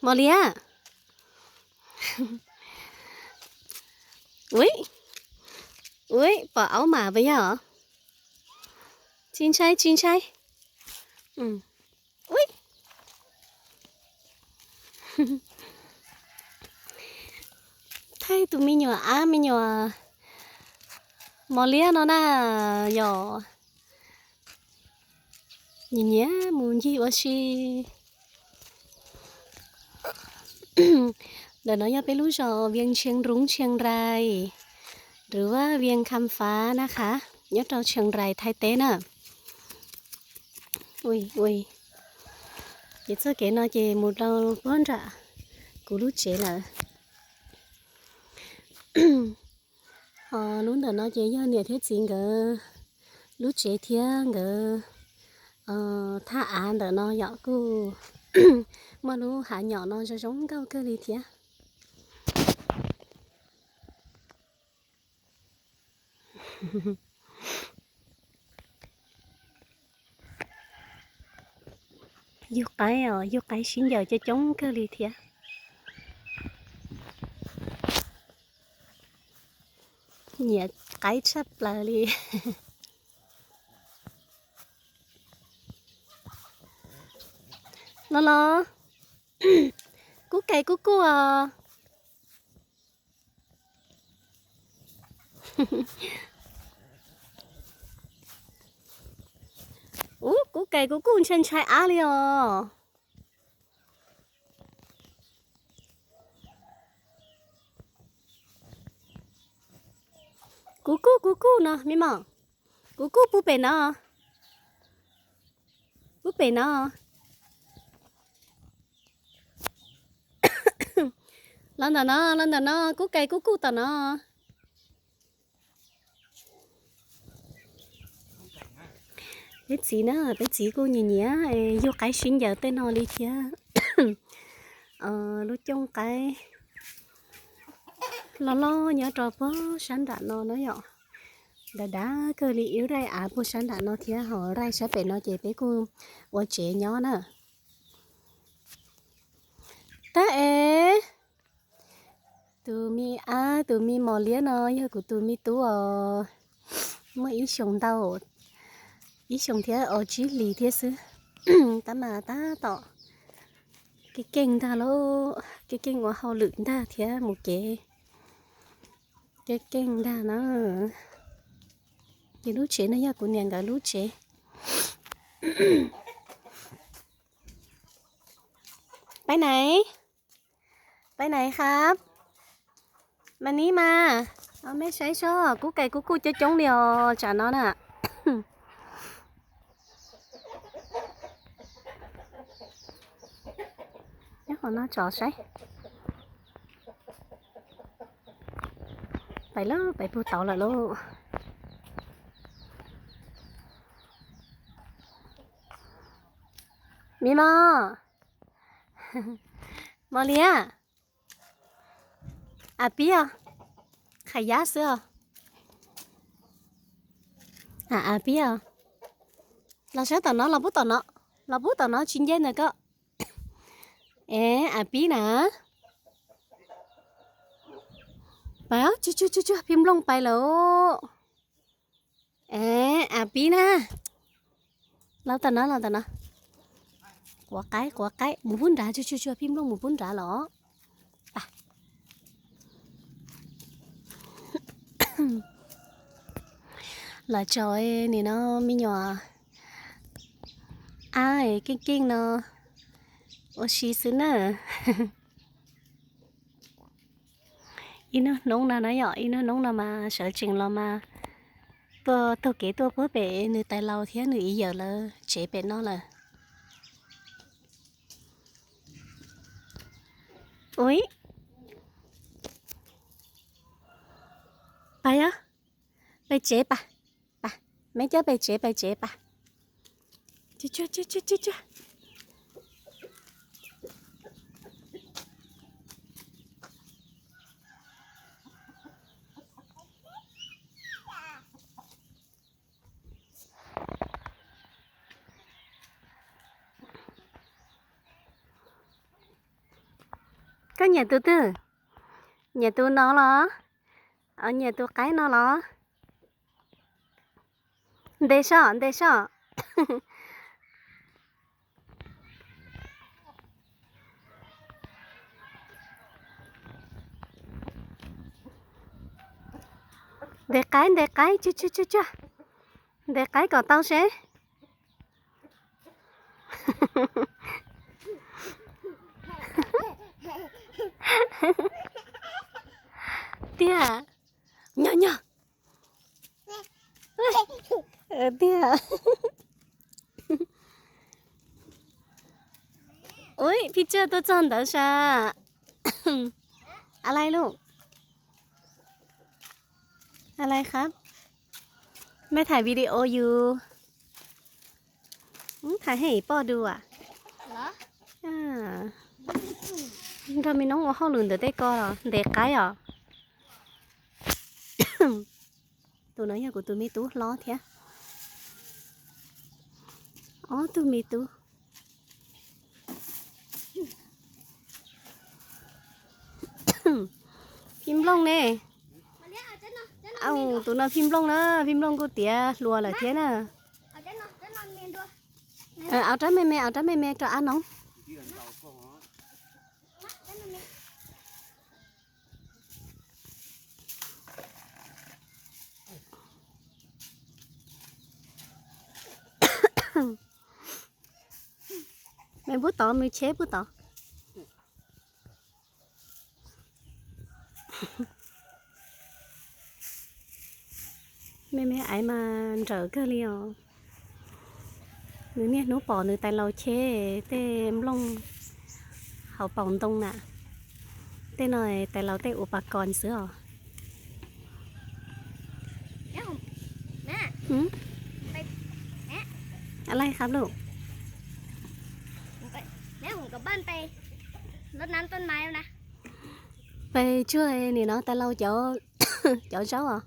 Mos Liab. Ui, ui, pom aub mas puas yog? Tsis ntshai, tsis ntshai. Ui. Thaij tus me nyuam ab me nyuam Mos Liab no na yom. Nyiam nyiam mus ncig ua si. Ntawm no yog peb lub zos Vias Tshias Ruv Tshias Rais, หรือว่า Vias Kham Fav na kha, nyob rau Tshias Rais Thaib teb na. Ui, ui. Ces txoj kev no ces mus rau puag nram kuv lub tsev lawm. Ho lub ntawm no ces yog niam thiab txiv nkawd lub tsev thiab nkawd thaj av ntawm no yom, kuj muaj lub hav nyom no zoo zoo nkauj kawg li thiab. Yug qaib os, yug qaib sib ncaws coob coob kawg li thiab. Nyiam qaib tshaj plaws li. Los los, Kub Kais Kub Kuj os. Ub, Kub Kais Kub Kuj ntshai ntshai ab li os. Kub Kuj, Kub Kuj no me mom. Kub Kuj pub pem no. Pub pem no. Los ntawm no, los ntawm no, Kub Kais Kub Kuj tom no. Peb txiv na, peb txiv kuj nyiam nyiam yug qaib sib ncaws tej no li thiab. Lub cooj qaib loj loj nyob rau puag sab nram no na yom. Dav dav kawg li, ib raij av puag sab nram no thiab, ho raij sab pem no ces peb kuj ua tsev nyob na. Tab es tus me ab, tus me mos liab no yog kuv tus me tub os. Muaj ib xyoos ntau, ib xyoos thiab ob tsib hlis thiab xwb. Tab mas tab tom keej keej ntag lauj, keej keej ua hauj lwm ntag thiab mus kev keej keej ntag na. Ces lub tsev no yog kuv niam nkawd lub tsev. Pais nais, pais nais khab, mas nib mas, mej saib sob, Kub Kais Kub Kuj coob coob li os tsam no na. Nyob qhov no tso saib. Pais lawm, pais puag tod lawm lauj. Me mos, mos liab, av pib os, qhov yab xwb os. Av pib os. Los saib tom no, los pub tom no, los pub tom no tsis nce ntawm ko. Es av pib na. Pais os, tsuag tsuag tsuag, phij nplooj pais lawm. Es av pib na. Los tom no, los tom no. Quav qaib, quav qaib, mus pub nrad, tsuag tsuag tsuag, phij nplooj mus pub nrad los. Los tso nim no me nyuam ab keej keej no ua si xwb na. Ib hnub hnub no na yom, ib hnub hnub no mas sawv tsees los mas tuaj taug kev tuaj puag pem nws tais laus thiab nws ib yawm lawv tsev pem no lawm. Ui, pais os, pais tsev pas, pas, meb coj pais tsev, pais tsev pas. Nyiam tus twg? Nyiam tus no los? Nyiam tus qaib no los? Ntes soj, ntes soj. Ntes qaib, ntes qaib, tsuag tsuag tsuag tsuag. Ntes qaib kom tau seb. Tiag. Nyob nyob. Tiag. Ui, phij tsaj tuaj txog ntawd sas. A lai lauj? A lai khab? Mej tham video yus. Tham hej poj dua. Nrog me noob ua hauj lwm ntawm tej ko los ntes qaib os. Tus no yog kuv tus me tub hlob thiab. Ob tug me tub. Phij Nplooj ne. Au, tus no Phij Nplooj na, Phij Nplooj kuj tiav hluas lawm thiab na. Au rab me me, au rab me me rau Ab Noob. Me pub tod, me cheb pub tod. Me me aiv mas nrawm kawg li os. Nws niaj hnub pom nws tais laus cheb tej nplooj hauv paus ntoo na. Tej no tais laus tej ua pas kos xwb os. Laij qab lauj. Pais tsuag nim no tais laus cov zaub os.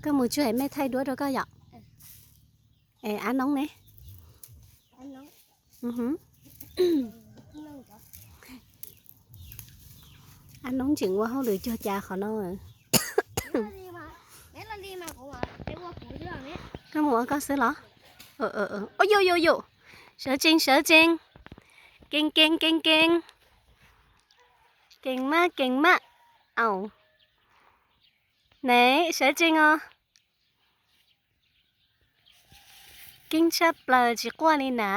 Koj mus tsuag mej thaij duab rau koj yom. Es Ab Noob ne? Ab Noob tseem ua hauj lwm cuag cas qhov no. Koj mus ua koj xwb los? Yus yus yus, sawv tsees sawv tsees. Kees kees kees kees. Kees maj kees maj. Au. Nev, sawv tsees os. Keeb tshaj plaws tsis quaj li na.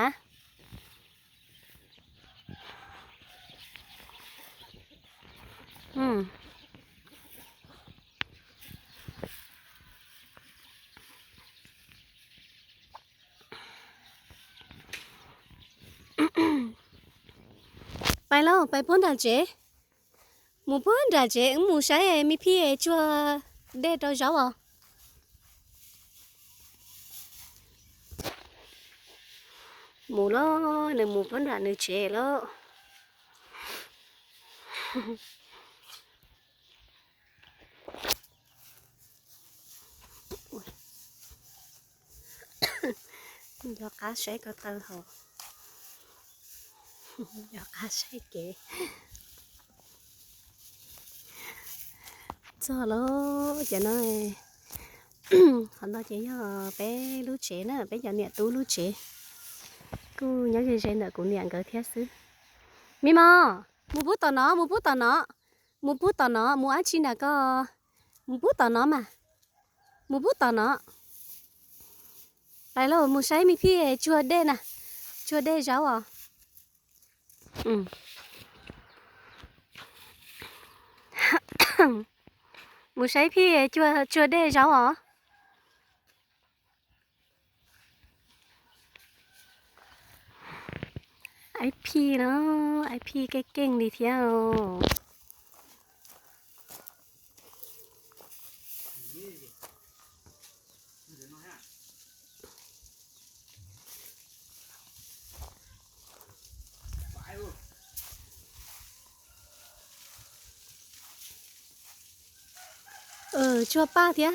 Pais lauj, pais puag nram tsev. Mus puag nram tsev, wb mus saib me phij tsuag dej rau zaub os. Mus lauj, nws mus puag nram nws tsev lauj. Nco qab saib ko taw hauv. Nco qab saib kev. Txog lauj, cov no, qhov no ces yog peb lub tsev na, peb cov niam tub lub tsev. Kuj nyob ze ze ntawm kuv niam nkawd thiab xwb. Me mos, mus pub tom no, mus pub tom no, mus pub tom no, mus dab tsi nram ko, mus pub tom no mas, mus pub tom no. Pais lauj, mus saib me phij tsuag dej na, tsuag dej zaub os. Mus saib phij tsuag dej zaub os. Ib phij no, ib phij keej keej li thiab os. Tsuag paj thiab.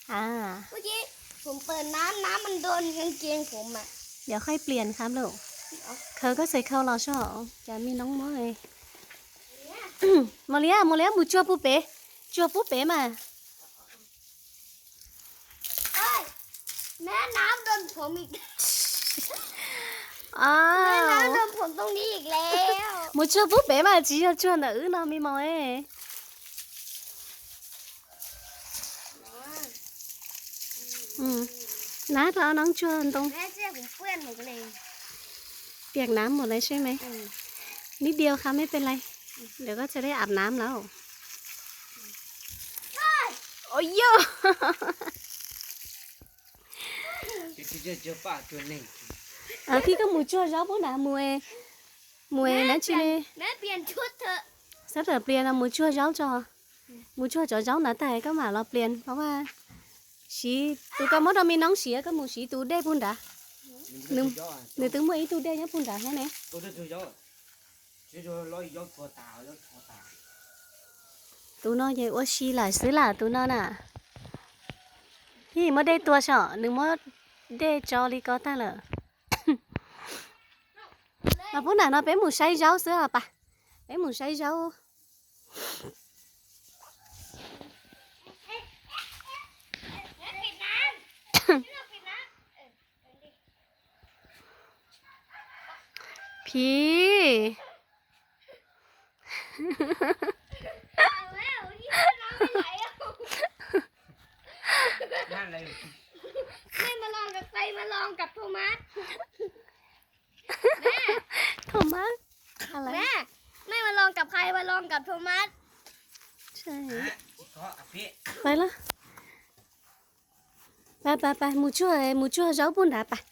À. Ui, chị,ผมเปิดน้ำ น้ำมันโดนกางเกงผมอะ Dio khoij plias khab lawm. Khawv koj xaim khau los soj, cas me noob muab. Mos Liab, Mos Liab mus tsuag pub pem, tsuag pub pem mas. Ê, mẹ, น้ำโดนผมอีก Mẹ, น้ำโดนผมตรงนี้อีกแล้ว Mus tsuag pub pem mas tsis yog tsuag ntawm wb no me mos e. Nab rau noob tsuag ntoo. Piam nab mus lawm seb me. Nib diau khab meb pes lais. Ntawm koj tsa dej ab nab lawm. Ua yog. Phij koj mus tsuag zaub pub nrad mus, mus nab tsi li. Sab tam plias no mus tsuag zaub tso. Mus tsuag cov zaub nrad tas koj mam los plias. Pab vaj, siv tus koj muab rau me noob siv, koj mus siv tus dej pug nrad. Nws twb muaj ib tug dej nyob pug nrad thiab ne. Tus no ces ua si lawm xwb lam tus no na. Ib muab dej tua so, nws muab dej tso li ko tag lawm. Los pub nram no peb mus saib zaub xwb os pas. Peb mus saib zaub. Phij. Mẹ, mà lon cà phê, mà lon cặp Thomas. Thomas. Mẹ, mẹ mà lon cặp khay, mà lon cặp Thomas. Pais lawm. Pais, pais, pais, mus tsuag, mus tsuag zaub pug nrad pais.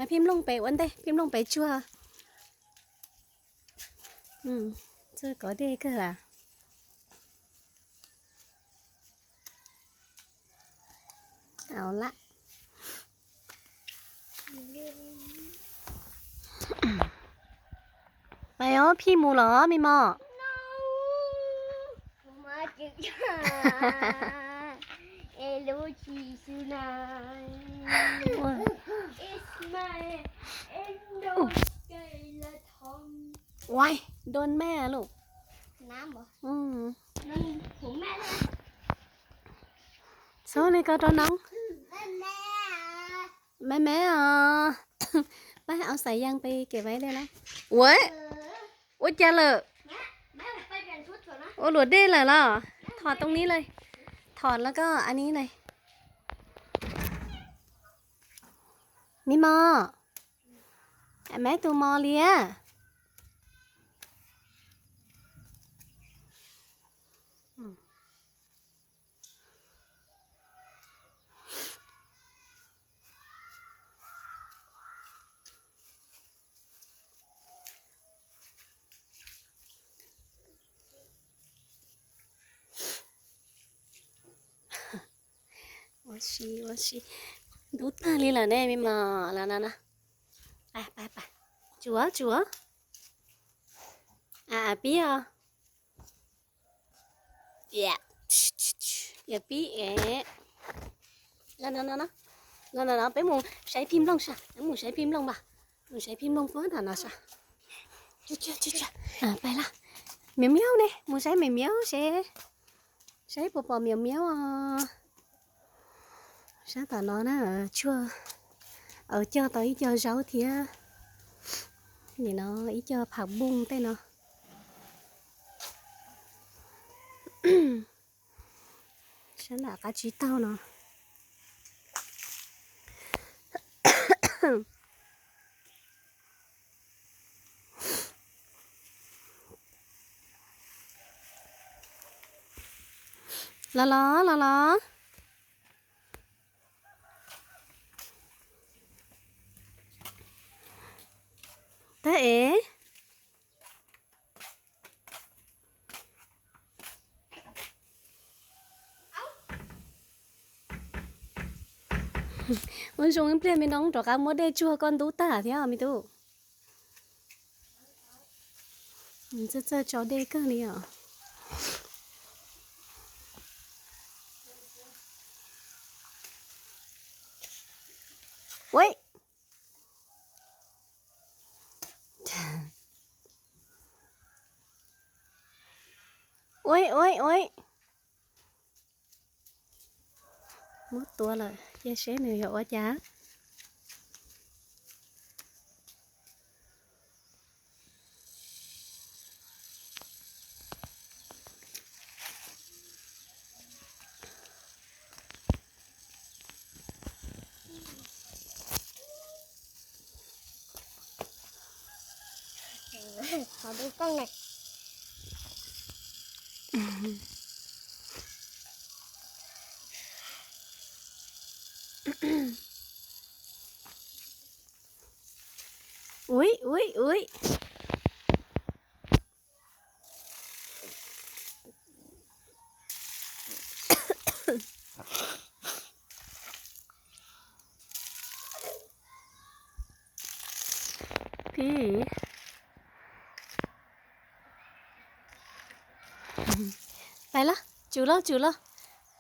Phij Nplooj pem ua ntej, Phij Nplooj pem tsuag. Txawj kov dej kawg as. Au lawm. Pais os, Phij mus los me mos. Uai, doon maj lawm. Txhob li ko rau noob. Maj maj os. Pab au xais yas pes kev vaib dej na. Ua, ua cas lawm? Ua luam dej lawm los? Thom too ni lawm. Thom los koj a ni lawm. Me mos. Meb tus mos liab. Ua si, ua si. Ntub tag li lawm ne me mos, los no no. Pais, pais, pais. Tsuav, tsuav. A, pib os. Yog pib es. No no no, peb mus saib Phij Nplooj sas, peb mus saib Phij Nplooj as. Mus saib Phij Nplooj puag nram no sas. Pais lawm. Miav miaub ne, mus saib miav miaub seb, saib puas pom miav miaub os. Sab tom no na, tsuag, cog tau ib co zaub thiab. Nim no ib co phav npooj tej no. Sab nram qab tsib taug no. Los los los los. Tag es. Ua zoo ib pliag me no rov qab muab dej tsuag koj ntub tag thiab me tub. Txawj txawj tso dej kawg li os. Ui. Ui ui ui. Muab tua lawm, cia seb nws yuav ua cas. Ui ui ui. Phib. Pais los, tsum los tsum los.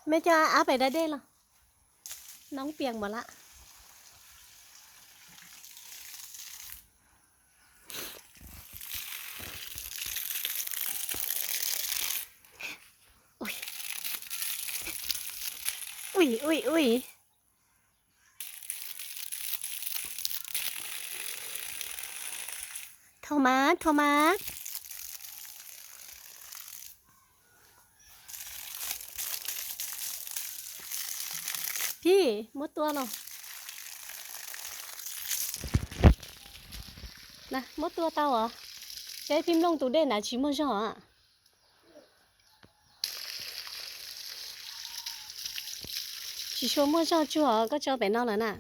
Mej coj ab pais da dej los. Noob pias npaum lawm. Ui ui ui. Thomas, Thomas. Phib, muab tua los. Na, muab tua tau os. Saib Phib Nplooj tus dej nrad tsis muaj zog. Tsis tshua muaj zog tsuag, koj tso pem no lawm na.